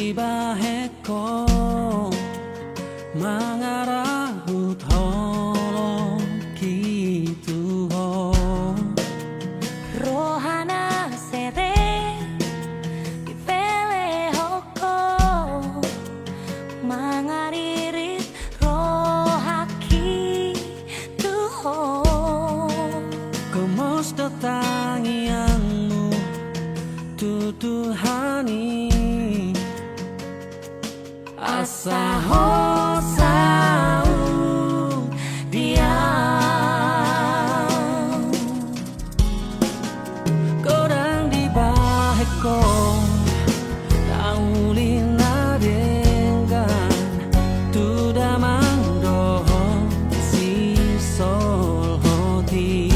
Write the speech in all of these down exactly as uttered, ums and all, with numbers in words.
Dibahen ho mangarahut holongki tu ho. Roha na serep dipelehon ho, mangaririt rohangki tu ho. Gomos do tangiangmu tu Tuhan i, asa ho saut Dia. Godang dibahen ho na uli na denggan tu damang dohot sisolhot i.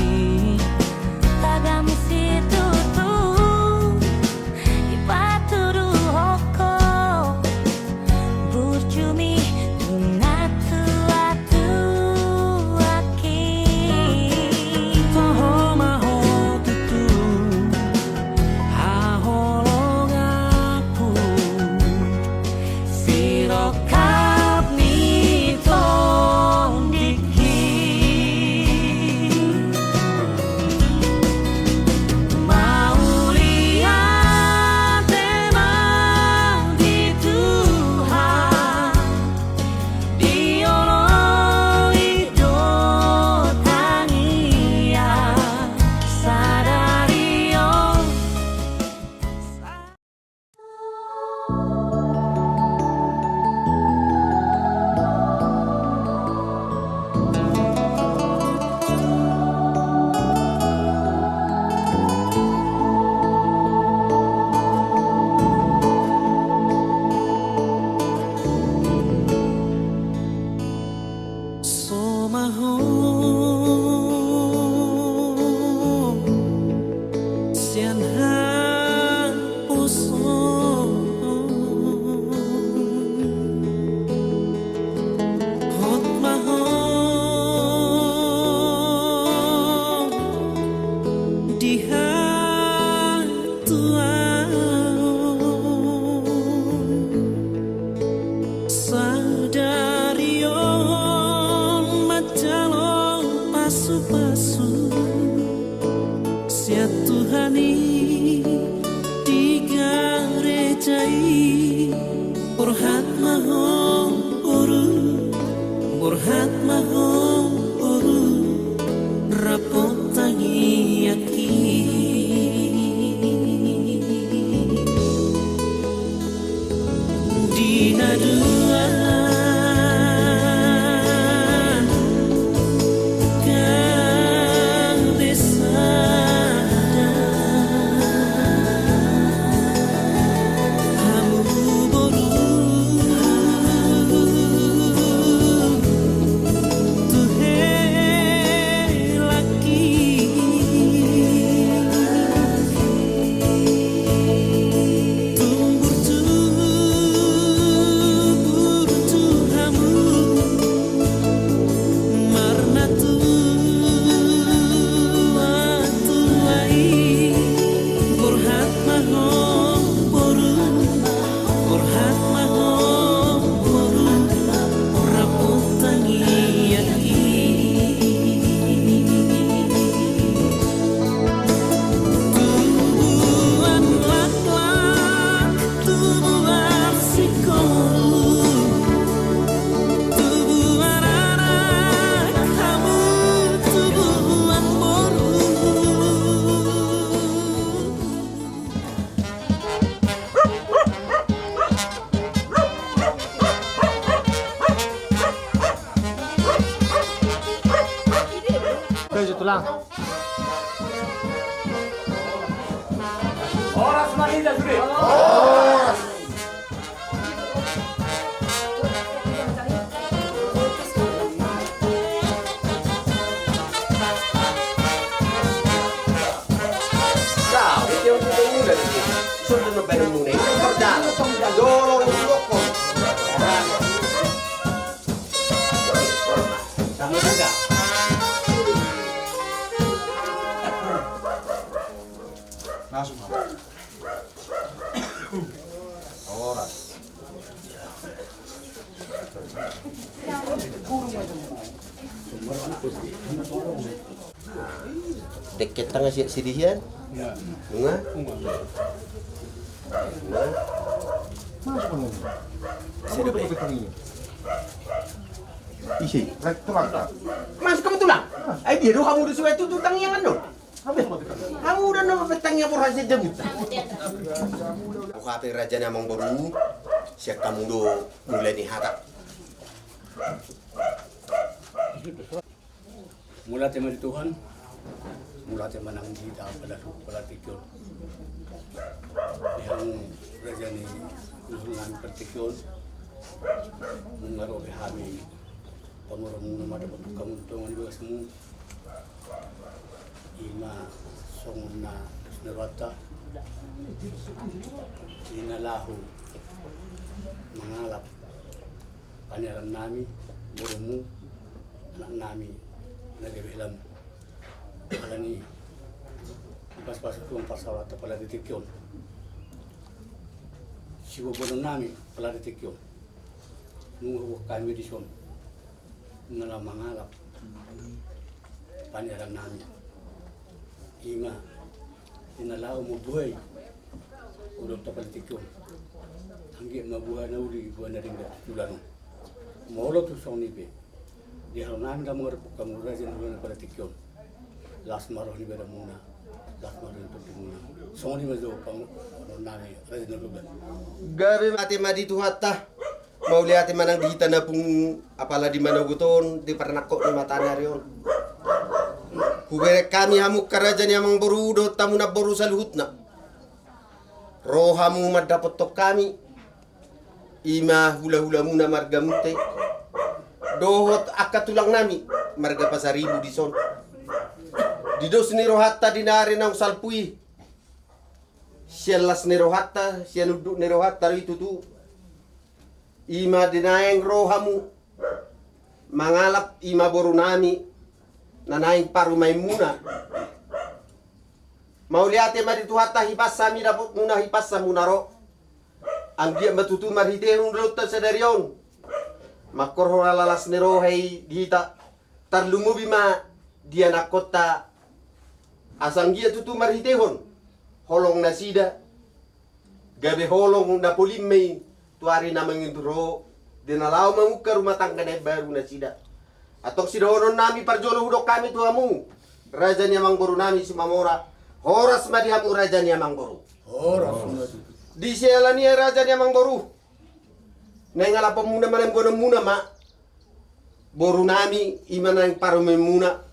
Tagam situtu dipatuduhon ho burjumi tu natuatuangki. Toho ma ho tutu haholonganku, sirongkap ni tondingki. Mauliate ma di Tuhan, dioloi do tangiang sadari on. So ma ho sian haposoon, hot ma ho di hatuaon. Sadari on manjalo pasupasu sian Tuhan i di gareja i. Borhat ma ho boru, borhat ma ho boru, rap tangiangki. Di na dua gabe sada hamu boru tu helangki. Tumbur tu burju hamu marnatua-tua i. Borhat ma ho boru, borhat ma ho boru, rap tangiangki. Tubuan laklak, tubuan singkoru, tubuan anak hamu, tubuan boru. Tulang. Horas ma hita sude. Horas. Ciao, io ti ho avuto una di queste. Sono andato bene in una. Io ho guardato, dopo non so come. Langsung. Ora. Teket tanga siak sidihian. Nunga. Nunga. Isi. Masuk kamu tulang. Ai dia do kamu do suai tutu tangiangan do. Hamu do nama petang yang borhasi jemut. Oha pe raja ni amangboru. Siak kamu do mulai ni hata. Mauliate ma di Tuhan. Mauliate ma nang di hita pala, pala tingki on. Di hamu raja ni hulahula nami pala tingki on. Nunga ro be hami. Pamoruonmuna ma dapot hamu tongon di bagasmu. Ima songon na dos ni rohanta. Di na laho mangalap paniaran nami, borumu, anak nami, na gabe helamu. Alani i, dipasupasu Tuhan parsaoranta pala di tingki on. Siboanon nami pala di tingki on. Nunga huboan hami dison. Na laho mangalap paniaran nami. Ima, di na laho mambuhai ulaonta pala di tingki on. Anggiat ma buha na uli, buha na denggan tu joloan on. Molo tung songon i pe, di hamu nami na mangarapoti hamu raja ni hulahula pala di tingki on. Las ma roha ni badanmuna, las ma roha ni tondimuna. Songon i ma jo panganon nami raja ni hulahula. Gabe mauliate ma di Tuhanta. Mauliate ma nang di hita na pungu, apala di manogot on, di parnangkok ni mataniari on. Hubereng hami hamu angka raja ni amangboru dohot hamu namboru saluhutna. Ro hamu mandapothon hami, ima hulahulamuna marga Munte dohot angka tulang nami marga Pasaribu dison. Di dos ni rohanta di na ari naung salpu i, sian las ni rohanta, sian unduk ni rohanta do i tutu. Ima di naeng ro hamu mangalap ima boru nami na naeng parumaenmuna. Mauliate ma di Tuhanta, hipas hami dapotmuna, hipas hamuna ro. Anggiat ma tutu marhitehon ulaonta sadari on manghorhon las ni roha i di hita, tarlumobi ma di anakkonta. Asa anggiat tutu marhitehon holong nasida, gabe holong na polin ma i tu ari na mangihut ro, di na laho mamungka rumah tangga na imbaru nasida. Antong sidohonon nami parjolo hudok hami tu hamu, raja ni amangboru nami Simamora. Horas ma di hamu raja ni amangboru. Horas. Di siala ni i raja ni amangboru, naeng alaponmuna ma, naeng boanonmuna ma boru nami, ima naeng parumaenmuna.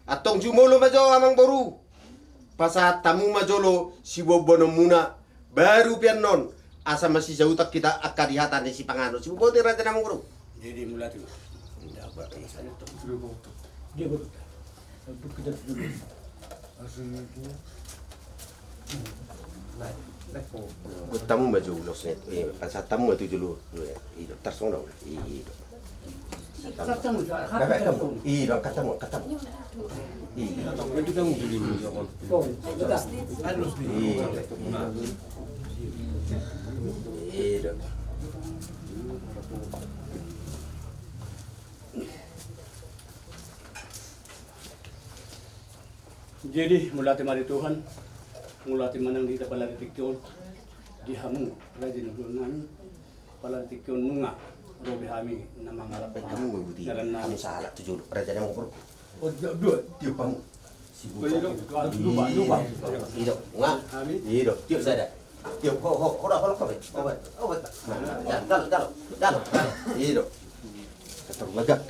Antong jumolo ma jo amangboru, pasahat hamu ma jolo siboanonmuna, baru pe annon asa masisahutan hita angka di hata ni sipanganon. Siboan raja ni amangboru. Jadi mulai tu. Dia baru. Untuk kita dulu. Tamu maju los net, eh, pas tamu maju dulu. Iya, tarsong dong. Iya. Tamu. Tamu. Iya, angkat tamu, angkat tamu. Iya. Itu tamu dulu. Iya. Iya. Jadi, mauliate ma di Tuhan, mauliate ma nang di hita pala di tingki on, di hamu, raja ni hulahula nami, pala di tingki on nunga, ro be hami, na mangalap. Hamu ma buti, hamu sahalak tu jolo, raja ni amangboru. Oh, dua, dua. Tiop hamu. Ido, ido, ido, tiop sada. Ido, tiop, ho, ho, hola, hola, kowe. Obat, obat. Dalo, dalo, dalo. Ido. Ketor magak.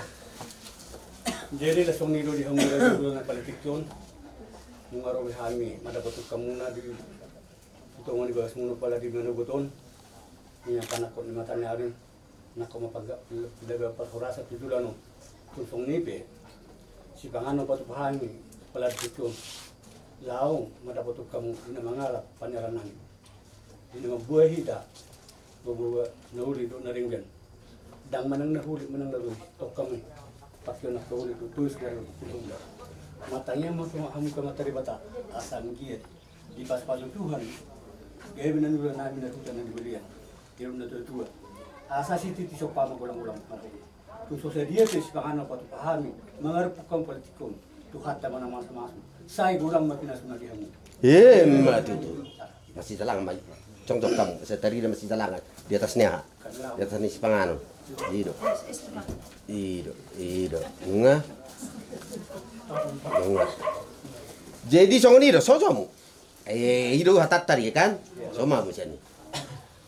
Jadi, langsung ido di hamu, raja ni hulahula na pala di tingki on. Nunga ro be hami mandapothon hamuna di tonga ni bagasmuna pala di manogot on. Ia panangkok ni mataniari. Nangkok ma pangga, panggabean parhorasan tu joloan on. Tung songon i pe, sipanganon patupa hami pala di tingki on. Laho mandapothon hamu di na mangalap paniaran nami. Di na mambuhai hita, mambuhai na uli dohot na denggan. Ndang manang na hulik manang na rugi, tongka ma i. Pangkion angka uli dohot tois na rugi. Martangiang ma tu hamu tu Amanta Debata, asa anggiat dipasupasu Tuhan gabe na niula nami na huta na nibalian. Di na tuatua. Asa sititi sompa ma golanggolang marhite. Tung so sadia pe sipanganon patupa hami mangarapoti hamu pala di tingki on. Tuhanta ma na mamasu-masu. Sai godang ma pinasuna di hamu. Emma tutu. Masitalang ma i. Jongjong hamu, sai tarida masitalang di atas ni aha? Di atas ni sipanganon. I do. I do. I do. Nunga. Nunga. Jadi songon i do, so, so hamu. Eh, i do hatanta i kan? So ma hamu sian i.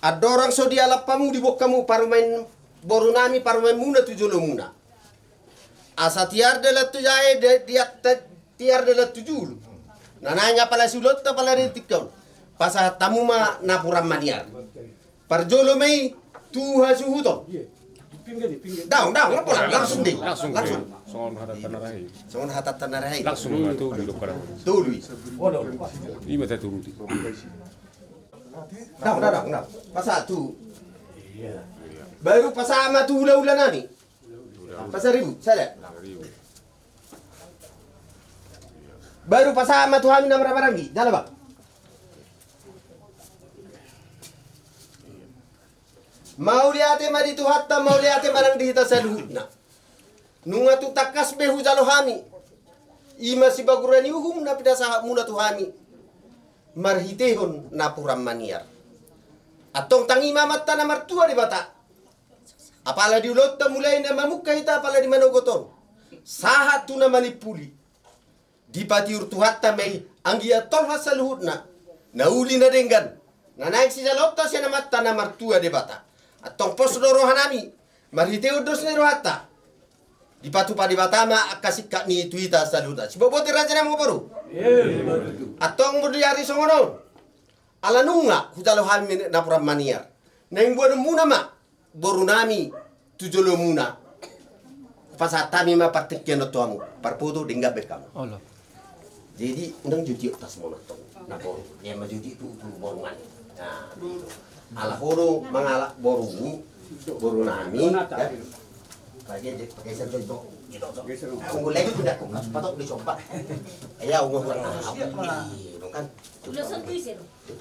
Andorang so dialap hamu, diboan hamu parumaen, boru nami, parumaenmuna tu jolomuna. Asa tiar dalan tu jae, de-, dia-, te-, tiar dalan tu julu. Na naeng apala siulaonta apala di tingki on. Pasahat hamu ma napuran maniar. Parjolo ma i tu hasuhuton. Daong, daong, lapo, langsung dei. Langsung. Langsung. Songon hatanta na rahe i. Songon hatanta na rahe i. Langsung ma tolu i. Tolu i. Ima taturuti. Daong, daong, daong, daong. Pasahat tu. Baru pasahat ma tu hula-hula nami. Pasaribu, sada. Baru pasahat ma tu hami na marhaha maranggi, jala ba. Mauliate ma di Tuhanta, mauliate ma nang di hita saluhutna. Nunga tung tangkas be hujalo hami. Ima sibaguran ni uhum na pinasahatmuna tu hami. Marhitehon napuran maniar. Antong tangihon ma Amanta na martua Debata. Apala di ulaonta mulai na mamungka hita apala di manogot on. Sahat tu na manimpuli. Dipatiur Tuhanta ma i anggiat tolhas saluhutna. Na uli na denggan. Na naeng sijaloonta sian Amanta na martua Debata. Antong pos do roha nami. Marhitehon dos ni rohanta. Dipatupa Debata ma angka singkat ni i tu hita saluhutna. Sibobote raja nami boru. Antong molo di ari songon on. Ala nunga hujalo hami napuran maniar. Naeng boanonmuna ma boru nami tu jolomuna. Pasahat hami ma partingkian on tu hamu. Parpoto denggan be hamu. Jadi unang jotjot tasmona tong. Na boru. Ia ma jotjot tu, tu boru nami. Ala ho do mangalap boru, boru nami. Pakai, pakai satu itu. Gitu. Unggu lagi udah kok patok di coba. Ya unggu kurang. Kan.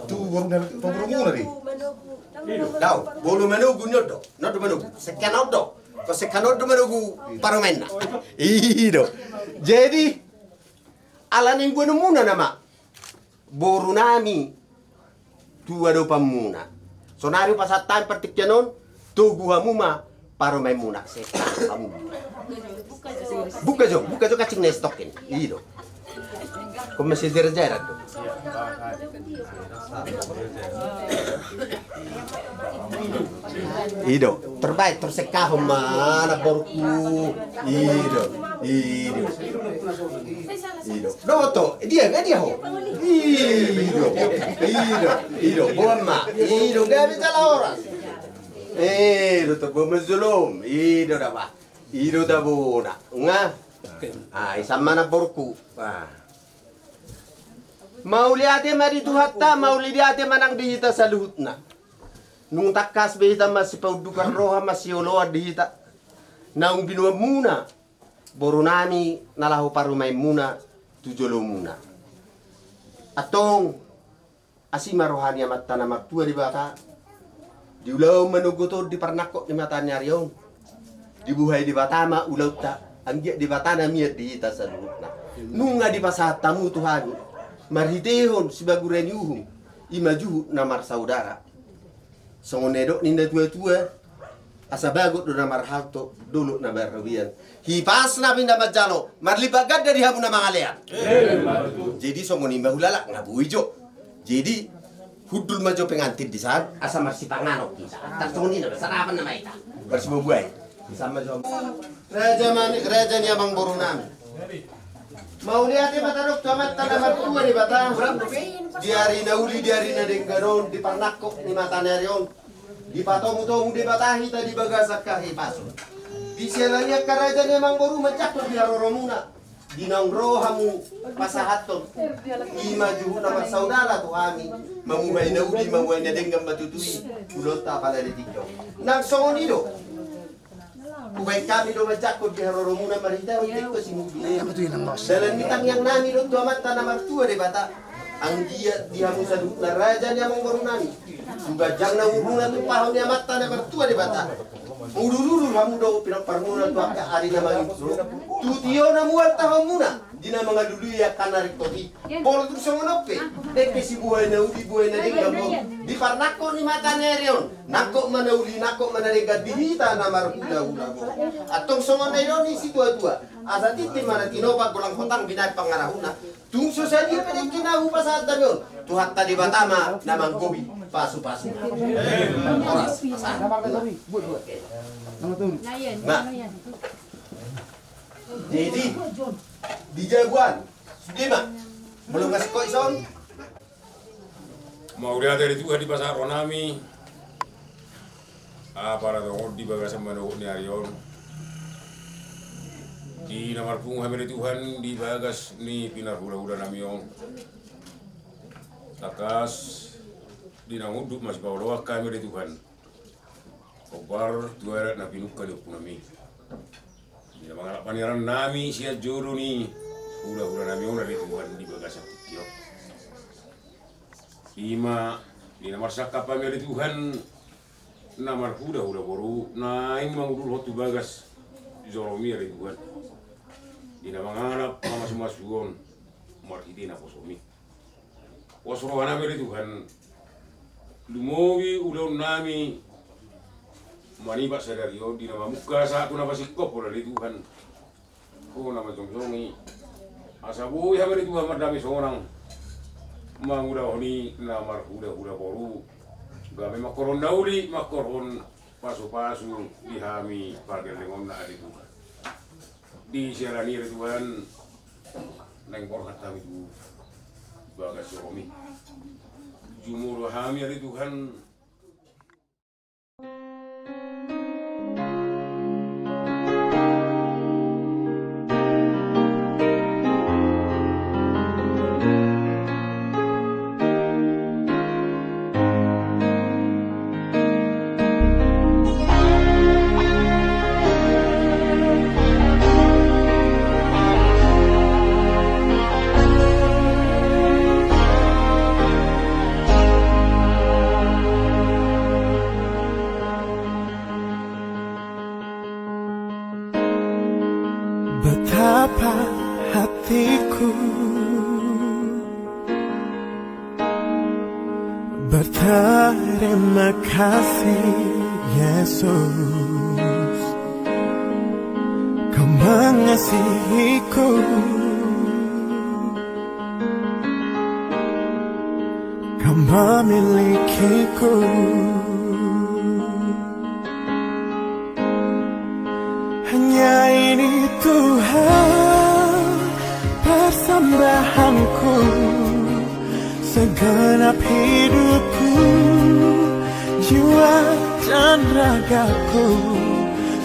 Tu boru na, tu boru na di. Dao, boru manogu ni on do. Na on do manogu. Sekan on do. Ko sekan on do manogu parumaenna. I do. Jadi ala naeng boanonmuna nama boru nami tu adopanmuna. Sonari pasahat hami partingkian on. Togu hamu ma parumaenmuna. Sehat hamu. Buka jo, buka jo kancing na stok i. I do. Kau masih jerat-jerat do. I do. Terbaik tersekahon ma na boruku. I do. I do. I do. Doto, dia, dia ho. I do. I do. I do. Boan ma. I do. Gabe jala horas. Eh, do tabo mazolom. I do da ba. I do tabo na. Nga. Ah, isan ma na boruku. Ah. Mauliate ma di Tuhanta, mauliate ma nang di hita saluhutna. Nung tangkas be hita masipaundukan roha masioloan di hita. Naung binoanmuna boru nami na laho parumaenmuna tu jolomuna. Antong Asi ma roha ni Amanta na martua Debata. Di ulaon manogot on di parnangkok ni mataniari on. Dibuhai Debata ma ulaonta, anggiat Debata na mian di hita saluhutna. Nunga dipasahat hamu tu hami marhitehon sibaguran ni uhum, ima juhut na marsaudara. Songon na nidok ni na tua-tua, asa bagot do na marhalto, dolok na marrobean. Hipas nami na manjalo, marlipat ganda di hamu na mangalean. Jadi songon i ma hulala, nga boi jo. Jadi hundul ma jo pengantin di san, asa marsipanganon hita. Tar songon i na, sarapan nama hita. Marsibuai-buai. Sama jo. Raja mani, raja ni amang boru nami. Mauliate ma tadok tu Amanta na martua Debata. Di ari na uli, di ari na denggan on, di parnangkok ni mataniari on. Dipatomu-tomu Debata hita di bagasan hahipason. Disiala ni angka raja ni amang boru manjangkon di haroromuna. Di naung ro hamu pasahathon. Ima juhut na marsaudara tu hami. Mamuhai na uli, mamuhai na denggan ma tutu i. Ulaonta apala di tingki on. Nang songon i do. Hubaen hami do manjangkon di haroromuna marhitehon tingko simudu. Dalan ni tangiang nami do tu Amanta na martua Debata. Anggiat di hamu saluhutna raja ni amangboru nami, tu ganjang na umurmuna, tumpahon ni Amanta na martua Debata, udurudur hamu dohot pinomparmuna tu angka ari na mangido, tu tio na mualtahonmuna di na mangalului angka na ringkot i. Molo tung songon on pe, dengke sibuhai na uli, buhai na denggan, di parnangkok ni mata ni ari on, nangkok ma na uli, nangkok ma na denggan di hita na marhulahula boru. Antong songon na nidok ni situatua, asa tintin ma na tinopa, golang hotang binahen pangarahutna. Tung so sadia pe dengke na hupasahat hami on, Tuhanta Debata ma na manggohi pasupasu. Horas, pasahat. Nah. Jadi, di jagoan, sude ma. Molo nunga singkop dison. Mauliate di Tuhan di pasahat roha nami. Apala tongon di bagasan manogot ni ari on, di na marpungu hami ale Tuhan di bagas ni pinarhulahula nami on, tangkas di na unduk masipaoloan hami ale Tuhan, hombar tu adat na pinungka ni ompu nami. Di na mangalap paniaran nami sian jolo ni hulahula nami on ale Tuhan di bagasan tingki on. Ima di na marsangkap hami ale Tuhan, na marhulahula boru naeng mangudurhon tu bagas joromi ale Tuhan. Di na mangalap pamasumasuon marhite naposomi. Pos roha nami ale Tuhan, lumobi ulaon nami manipat sadari on di na mamungka sahat tu na pasingkophon ale Tuhan. Ho na manjongjongi, asa boi hami ale Tuhan mardame sonang mangulahon i na marhulahula boru, gabe mangkorhon na uli, mangkorhon pasupasu di hami pargellengonna ale Tuhan. Di siala ni i ale Tuhan, naeng borhat hami tu bagas joromi. Jumolo hami ale Tuhan. Betapa hatiku berterima kasih, Yesus, Kau mengasihiku, Kau memilikiku. Hanya ini Tuhan persembahanku, segenap hidupku, jiwa dan ragaku,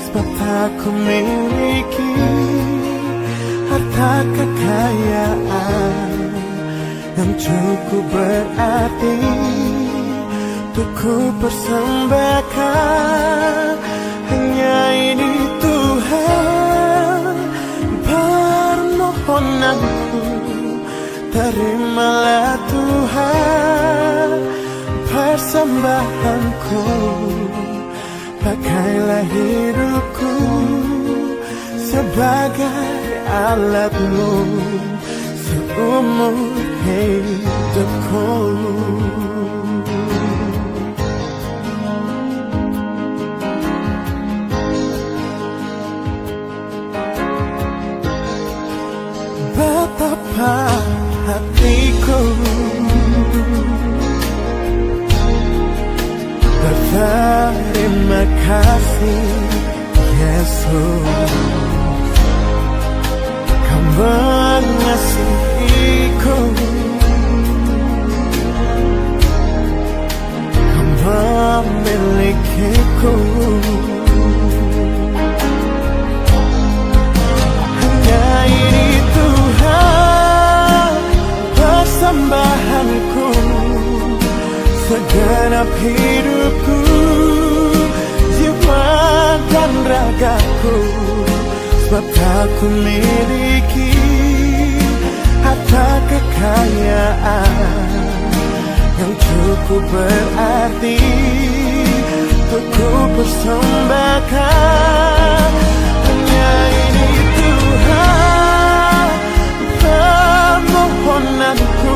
sebab tak ku miliki harta kekayaan yang cukup berarti untuk ku persembahkan. Hanya ini Tuhan permohonanku, terimalah Tuhan persembahanku. Pakailah hidupku sebagai alat-Mu seumur hidupku. Betapa hatiku berterima kasih, Yesus, Kau mengasihiku, Kau memilikiku. Hanya ini Tuhan persembahanku, segenap hidupku, jiwa dan ragaku, sebab tak ku miliki Harta kekayaan yang cukup berarti untuk ku persembahkan. Hanya ini Tuhan permohonanku.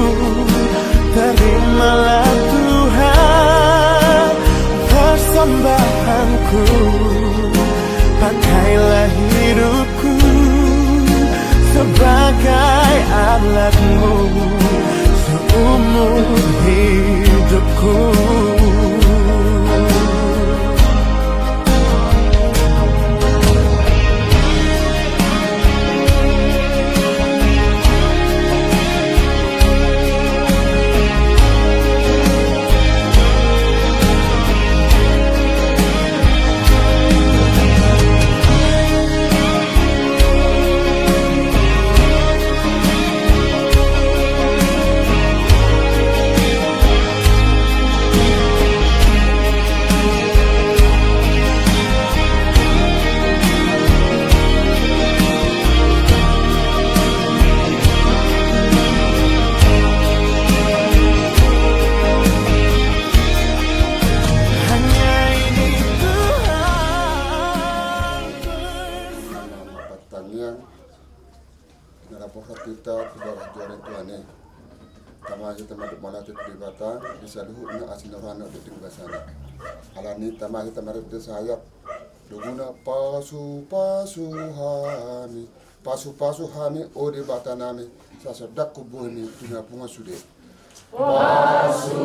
Terimalah Tuhan persembahanku. Pakailah hidup ku sebagai alatmu seumur hidupku. Hanya ini Tuhan. Tangiang. Di na laho hita tu bagas joro ni Tuhan i. Tama hita mandok mauliate tu Debata di saluhutna asi ni rohana dohot tingki basana. Alani tama hita marende sayat dongona pasupasu hami, pasupasu hami o Debatanami, sai sonang huboan i tu na pungu sude. Pasupasu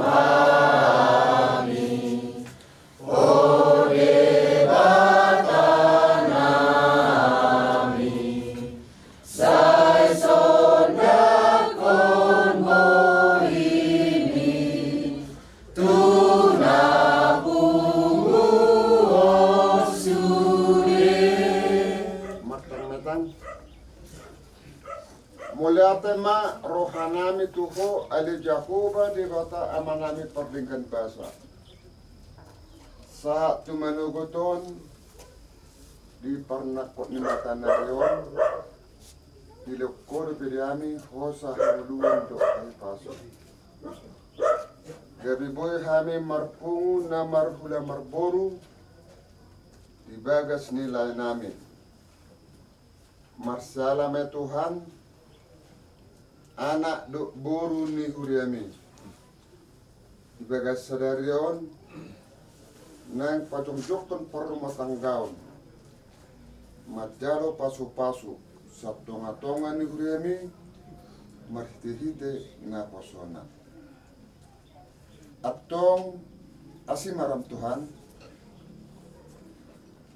hami. O Debata nami, sai sonang huboan i tu na punguhon sude. Martangiang ma hita. Mauliate ma rohanami tu Ho ale Jahowa Debata Amanami pardenggan basa. Sahat tu manogot on di parnangkok ni mata ni ari on, dilehon Ho dope di hami hosa, hangoluan dohot hahipason. Gabe boi hami marpungu na marhula marboru di bagas ni laenami. Marsiala ma i Tuhan, anak dohot boru ni huriami. Di bagas sadari on, naeng pajongjongkon parrumatanggaon, manjalo pasupasu sian tongatonga ni huriami, marhitehite naposona. Antong asi ma rohaM Tuhan,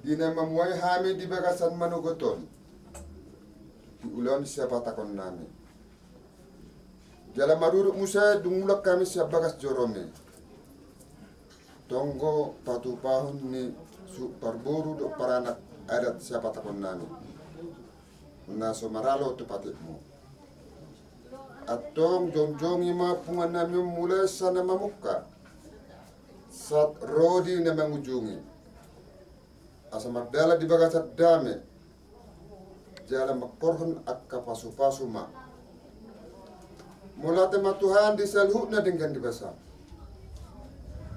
di na mamuhai hami di bagasan manogot on, di ulaon sihabatahononnami. Jala marurut muse dung mulak hami sian bagas joroMi. Tonggo patupahon ni suhut parboru dohot paranak adat sihabatahononnami na so maralo tu patikMu. Antong jongjongi ma punguannami on mulai sian na mamungka sahat ro di na mangujungi. Asa mardalan di bagasan dame jala mangkorhon angka pasupasu ma. Mauliate ma Tuhan di saluhutna denggan ni basaM.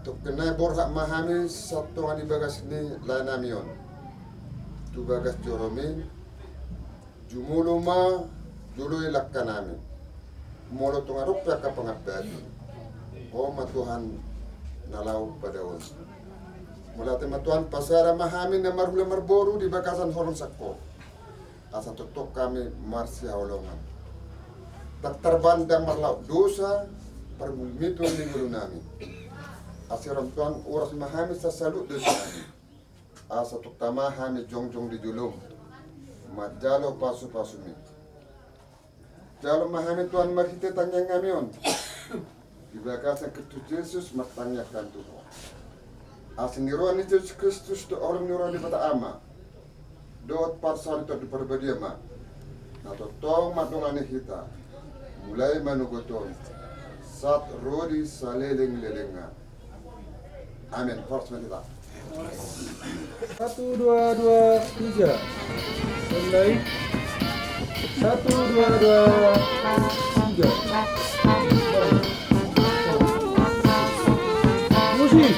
Tongkin nai borhat ma hami sian tonga ni bagas ni laenami on tu bagas joroMi. Jumolo ma, joloi langkanami. Molo tung adong pe angka pangambati, Ho ma Tuhan na laho padaoon. Mauliate ma Tuhan, pasada ma hami na marhula marboru di bagasan holong sian Ho, asa tongtong hami marsihaholongan. Ndang tarbanda marlaok dosa pargulmiton ni ngolunami. Asi rohaM Tuhan, uras ma hami sian saluhut dosanami. Asa tongtong ma hami jongjong di joloM manjalo pasupasuMi. Jalo ma hami Tuhan marhite tangiangnami on di bagasan Kristus Jesus martangiang hami tu Ho. Asi ni roha ni Jesus Kristus dohot holong ni roha ni Debata Ama dohot parsaoran ni Tondi Parbadia ma na tongtong mandongani hita mulai manogot on sahat ro di salelenglelengna. Amen. Horas ma hita. Satu, dua, dua, tiga. Mulai. Satu, dua, dua, tiga. Musik.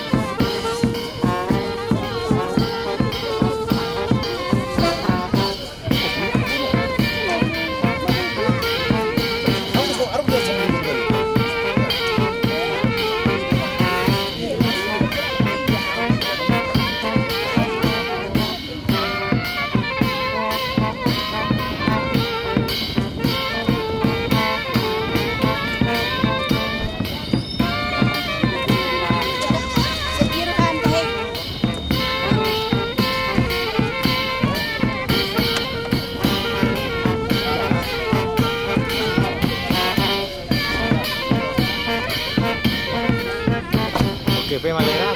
Oke, pe, Malera.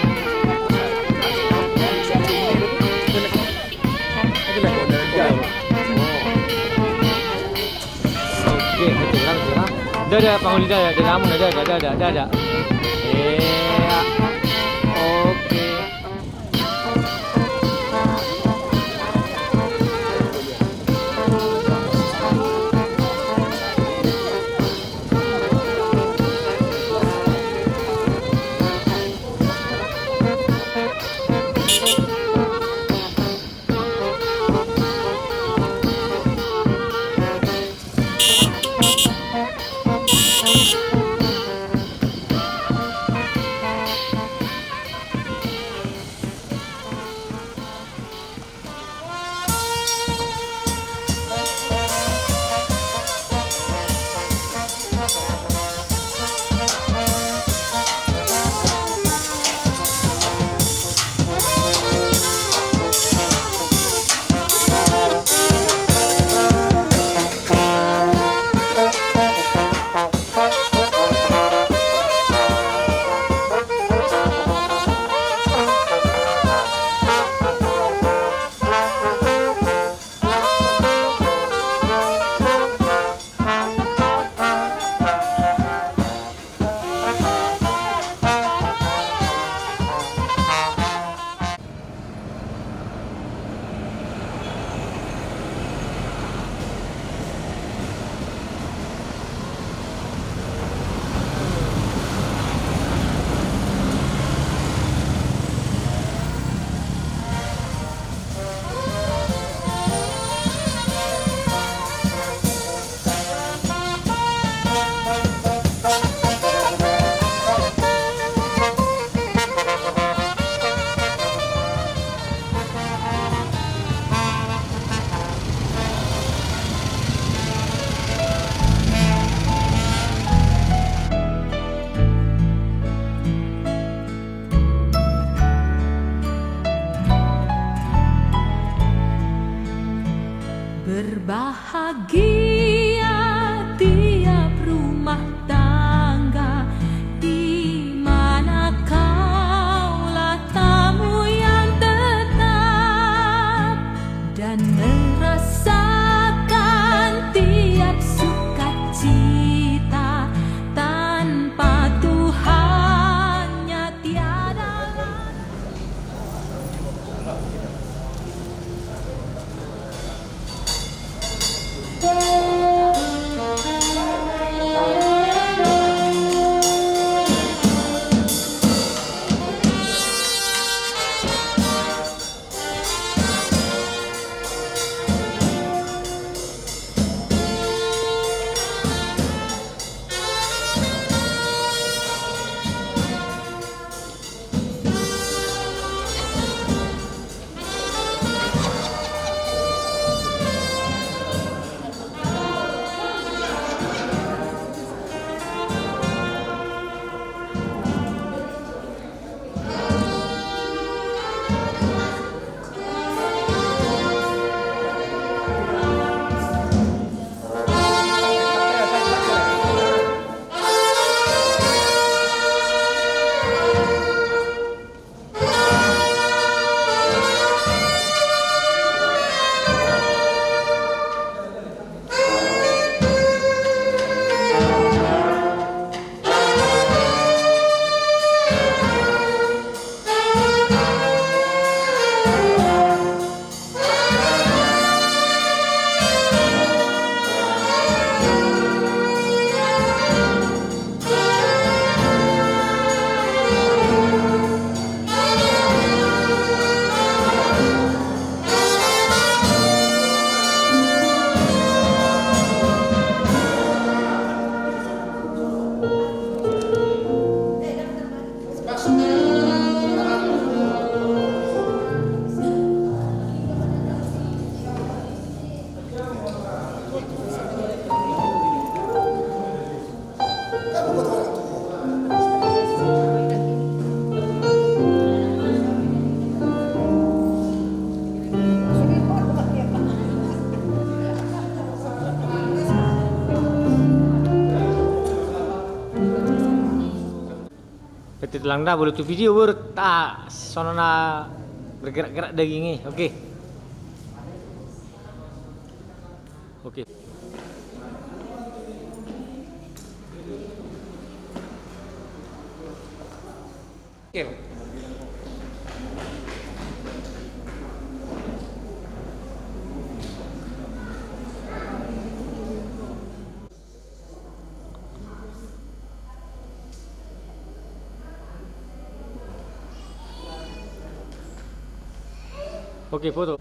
Oke, betul lah, betul lah. Dah, dah, Pak Huli, dah, dah, dah, dah, dah, dah, dah, dah. Iya. Oke. Berbahagia tiap rumah tangga di mana kaulah tamu yang tetap dan merasakan tiap sukacita. Tanpa Tuhannya tiada lagi. Lang da, bolu tu video, bolu ta, songon na bergerak-gerak daging i. Oke. Oke. Oke. Oke, foto.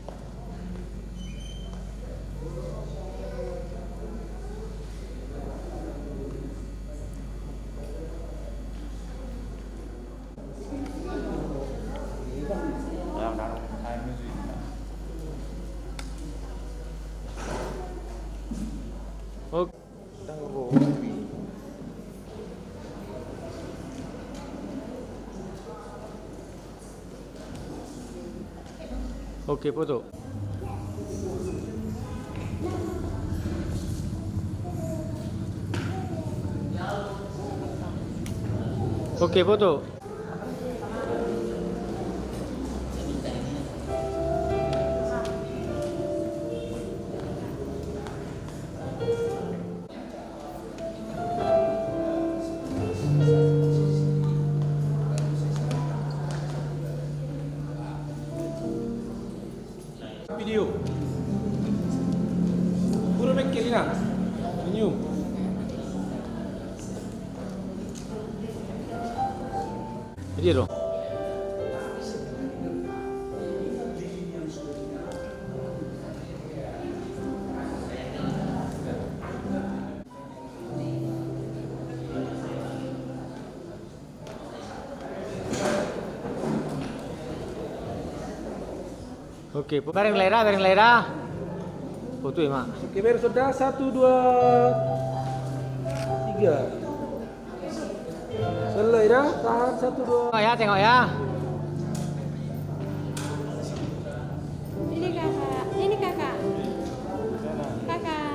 Oke. Oke, foto. Oke, foto. Video. Pura mengkel ina. Senyum. Video dong. Oke, bereng lai ra, bereng lai ra. Foto i ma. Oke, bereng sudah. Satu, dua, tiga. Sian lai ra, tahan, satu, dua. Tengok ya, tengok ya. Ini kakak, ini kakak. Kakak.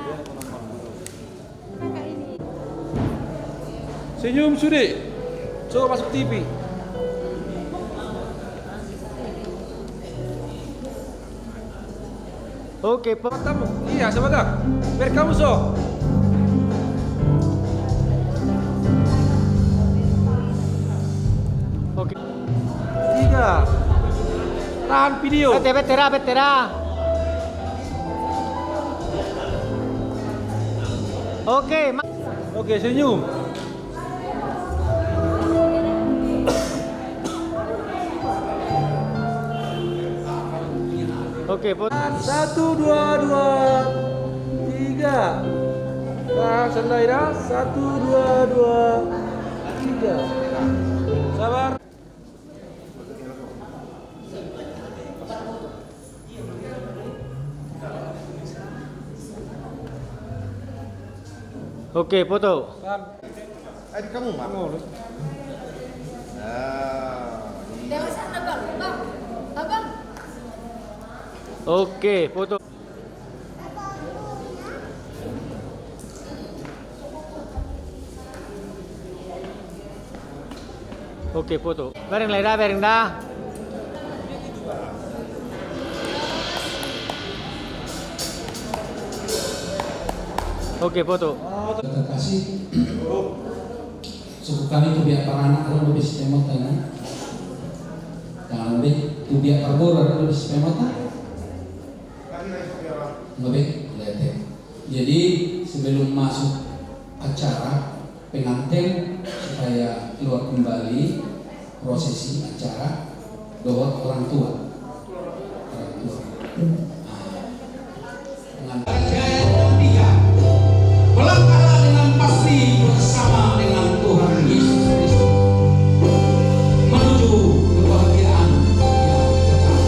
Senyum sude. So masuk T V. Oke, Pak. Tamu. Iya, sebentar. Biar kamu so. Oke. Tiga. Tahan video. Bete, bete ra, bete ra. Oke, ma- Oke, senyum. Oke, foto. Satu, dua, dua, tiga. Nah, sian lai ra. Satu, dua, dua, tiga. Sabar. Oke, foto. Bang. Eh, di kamu, Mak? Oh, lu. Nah, ini. Oke, foto. Oke, foto. Bereng lai ra, bereng da. Oke, foto. Terima kasih. Suku kami tu biak paranak, ro dope si pemot tana. Jangan be, tu biak parboru, ro dope si pemot tana. Oke, lihat ya. Jadi, sebelum masuk acara pengantin, supaya keluar kembali prosesi acara dohot orang tua. Orang tua. Nah, pengantin. Melangkahlah dengan pasti bersama dengan Tuhan Yesus Kristus menuju kebahagiaan yang kekal.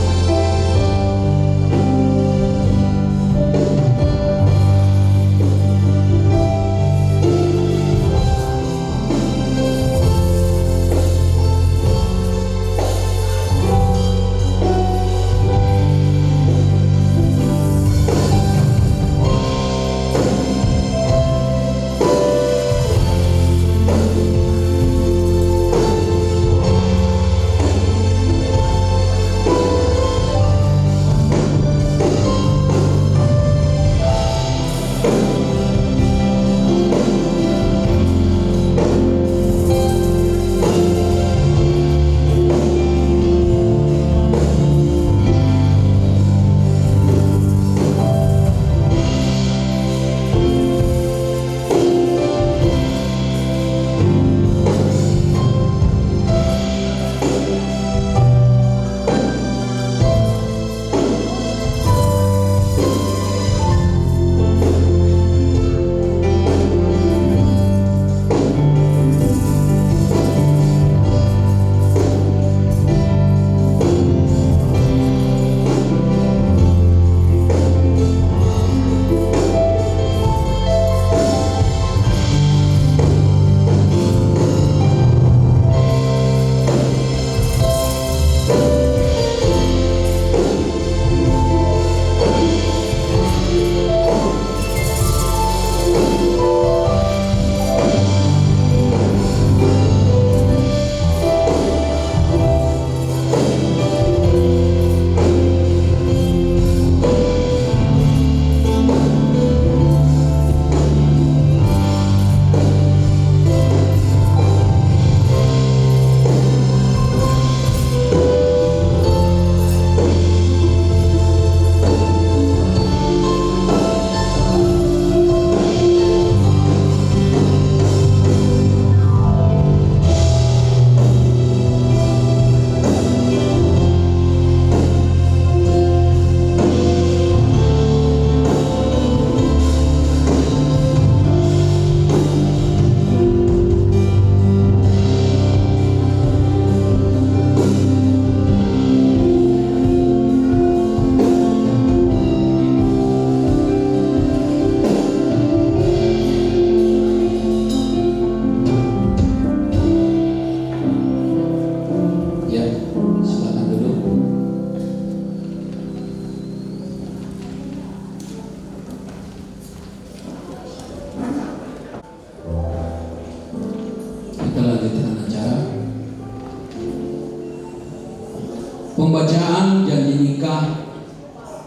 Pembacaan janji nikah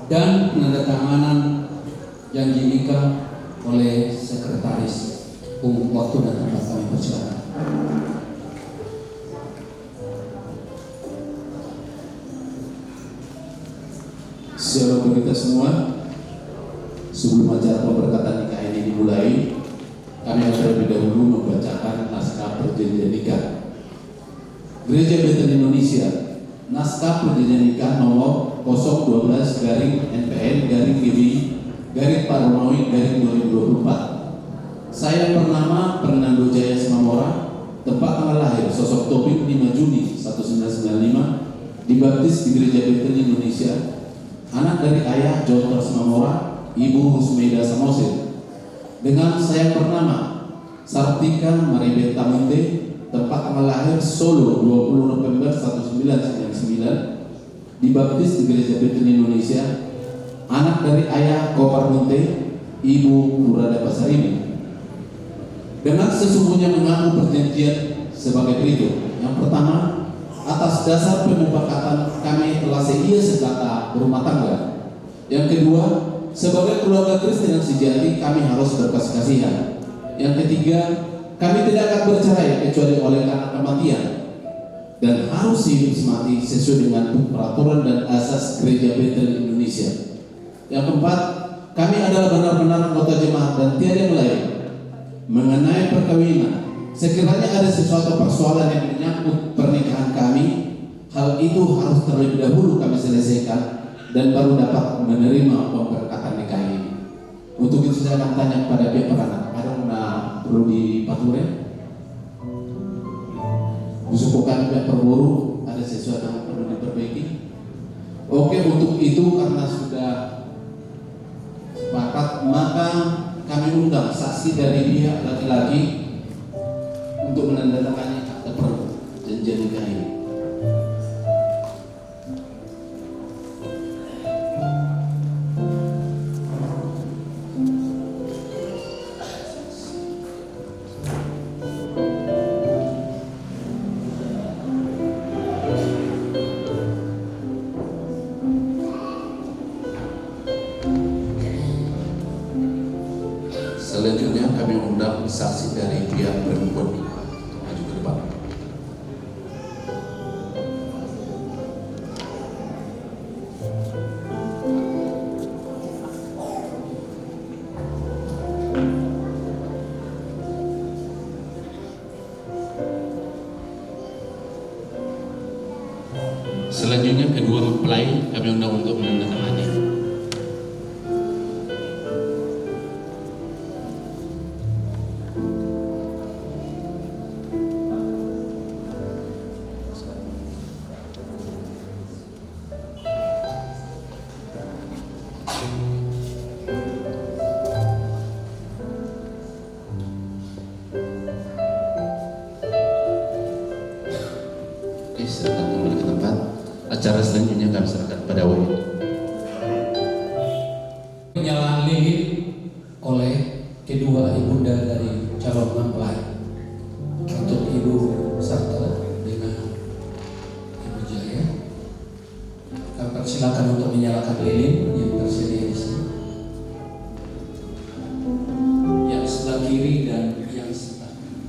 dan penandatanganan janji nikah oleh sekretaris. Bung, waktu dan tempat kami persilakan. Shalom bagi kita semua. Sebelum acara pemberkatan nikah ini dimulai, kami akan terlebih dahulu membacakan naskah perjanjian nikah. Gereja Betel Indonesia, naskah perjanjian nikah nomor kosong dua belas garing N P N garing G B I garing Pak Romawi garing dua ribu dua puluh empat. Saya yang bernama Fernando Jaya Simamora, tempat tanggal lahir Sosok Tobing, lima Juni seribu sembilan ratus sembilan puluh lima, dibaptis di Gereja Betel Indonesia, anak dari ayah John Simamora, ibu Rusmeda Samosir. Dengan saya yang bernama Sartika Maribenta Munte, tempat tanggal lahir Solo, dua puluh November seribu sembilan ratus sembilan puluh sembilan, dibaptis di Gereja Betel Indonesia, anak dari ayah Kopar Munte, ibu Murada Pasaribu. Dengan sesungguhnya mengaku perjanjian sebagai berikut. Yang pertama, atas dasar pemufakatan kami telah seia sekata berumah tangga. Yang kedua, sebagai keluarga Kristen yang sejati, kami harus berkasih-kasihan. Yang ketiga, kami tidak akan bercerai kecuali oleh karena kematian dan harus hidup semati sesuai dengan peraturan dan asas Gereja Betel Indonesia. Yang keempat, kami adalah benar-benar anggota jemaat dan tiada yang lain. Mengenai perkawinan, sekiranya ada sesuatu persoalan yang menyangkut pernikahan kami, hal itu harus terlebih dahulu kami selesaikan dan baru dapat menerima pemberkatan nikah ini. Untuk itu saya akan tanya kepada pihak peranak, ada yang perlu dipature? Khususnya pihak perboru, ada sesuatu yang perlu diperbaiki? Oke, untuk itu karena sudah sepakat, maka kami undang saksi dari pihak laki-laki untuk menandatangani akta perjanjian nikah ini. Selanjutnya kami undang saksi dari pihak perempuan untuk maju ke depan. Selanjutnya kedua mempelai kami undang untuk menandatangani. Oke, silakan kembali ke tempat. Acara selanjutnya kami serahkan kepada Wayu. Penyalahan lilin oleh kedua ibunda dari calon mempelai. Untuk Ibu Sarto dengan Ibu Jaya. Kami persilakan untuk menyalakan lilin yang tersedia di sini. Yang sebelah kiri dan yang sebelah kanan.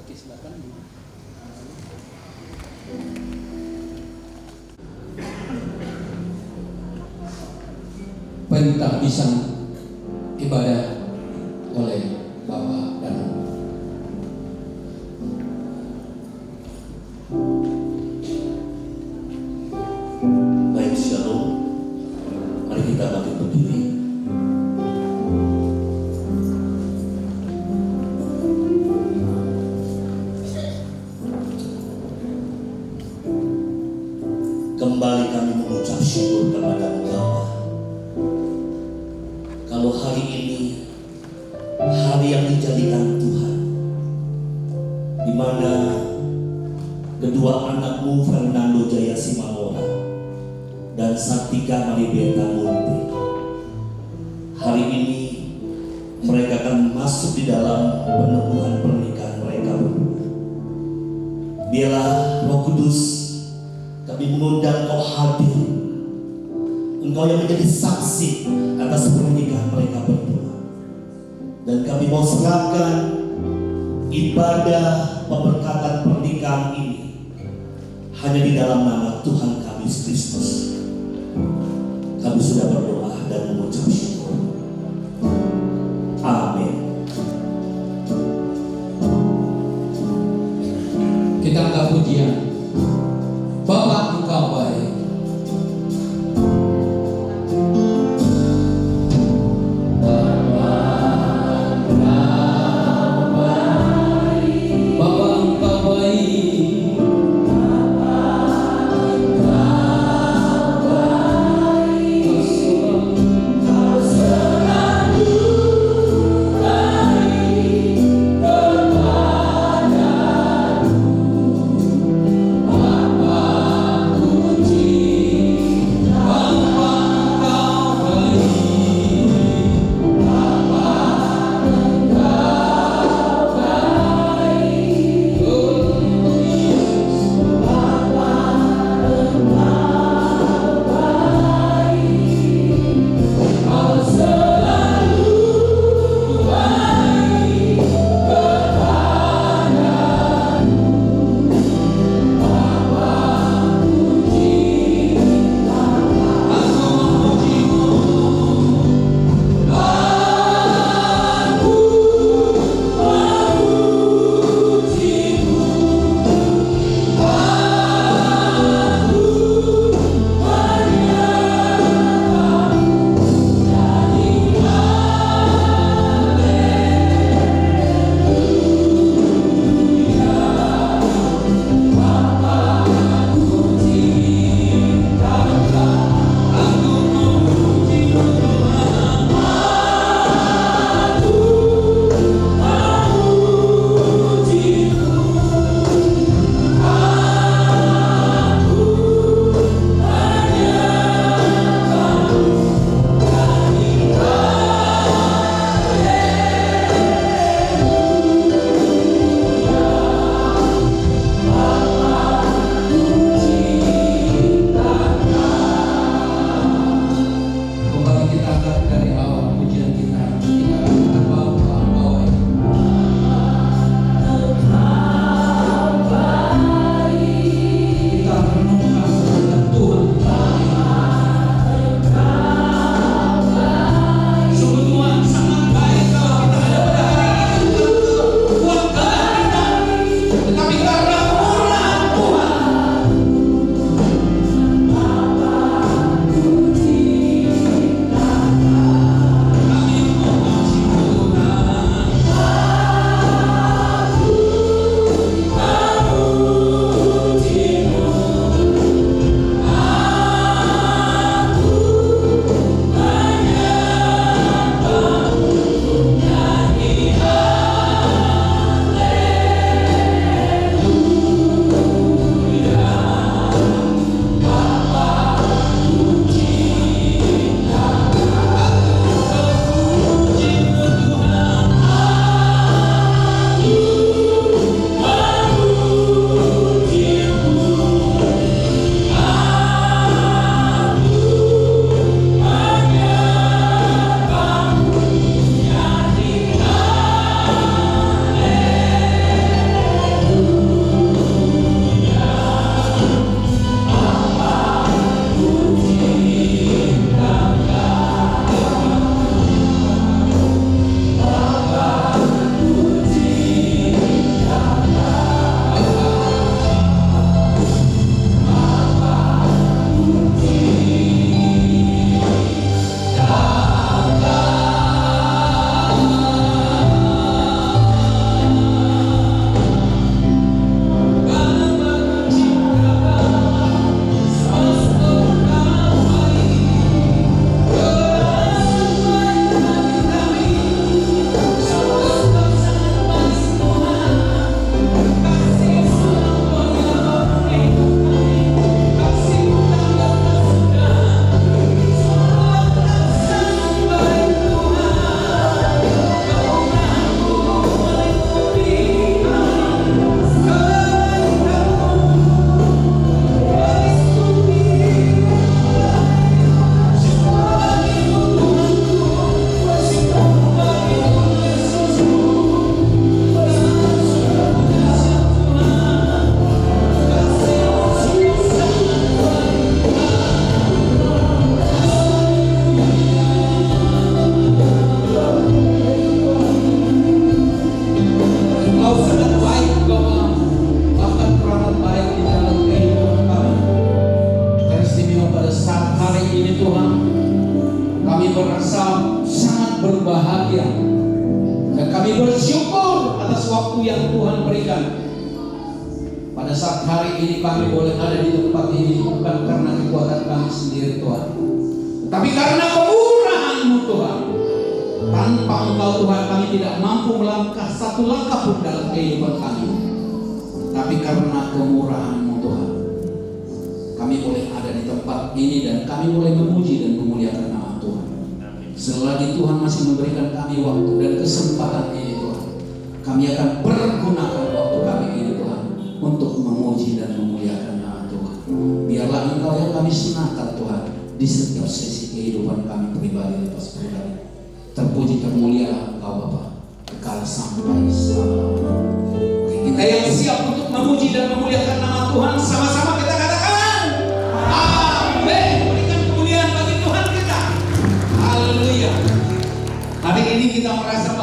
Oke, silakan. Pentahbisan ibadah oleh Bapak Danang. Baik, shalom. Mari kita bangkit berdiri. yang dijadikan Tuhan, di mana kedua anakmu Fernando Jaya Simanora dan Santika Maribeta Munte. Hari ini mereka akan masuk di dalam peneguhan pernikahan mereka berdua. Biarlah Roh Kudus, kami mengundang Kau hadir. Engkau yang menjadi saksi atas pernikahan mereka berdua. Dan kami mau serahkan ibadah pemberkatan pernikahan ini hanya di dalam nama Tuhan kami, Yesus Kristus, kami sudah berdoa dan mengucap syukur. Amin. Kita angkat pujian. Bapa, Engkau baik. Bapa, Engkau baik. waktu yang Tuhan berikan. Pada saat hari ini kami boleh ada di tempat ini bukan karena kekuatan kami sendiri, Tuhan, tapi karena kemurahan-Mu, Tuhan. Tanpa Engkau, Tuhan, kami tidak mampu melangkah satu langkah pun dalam kehidupan kami. Tapi karena kemurahan-Mu, Tuhan, kami boleh ada di tempat ini dan kami boleh memuji dan memuliakan nama Tuhan. Selagi Tuhan masih memberikan kami waktu dan kesempatan ini, Tuhan, kami akan pergunakan waktu kami ini, Tuhan, untuk memuji dan memuliakan nama Tuhan. Biarlah Engkau yang kami senangkan, Tuhan, di setiap sesi kehidupan kami pribadi lepas pribadi. Terpuji, termulialah Engkau, Bapa, kekal sampai selama-lamanya. Oke, kita yang siap untuk memuji dan memuliakan nama Tuhan, sama-sama kita katakan, "Amin." Berikan kemuliaan bagi Tuhan kita. Haleluya. Hari ini kita merasa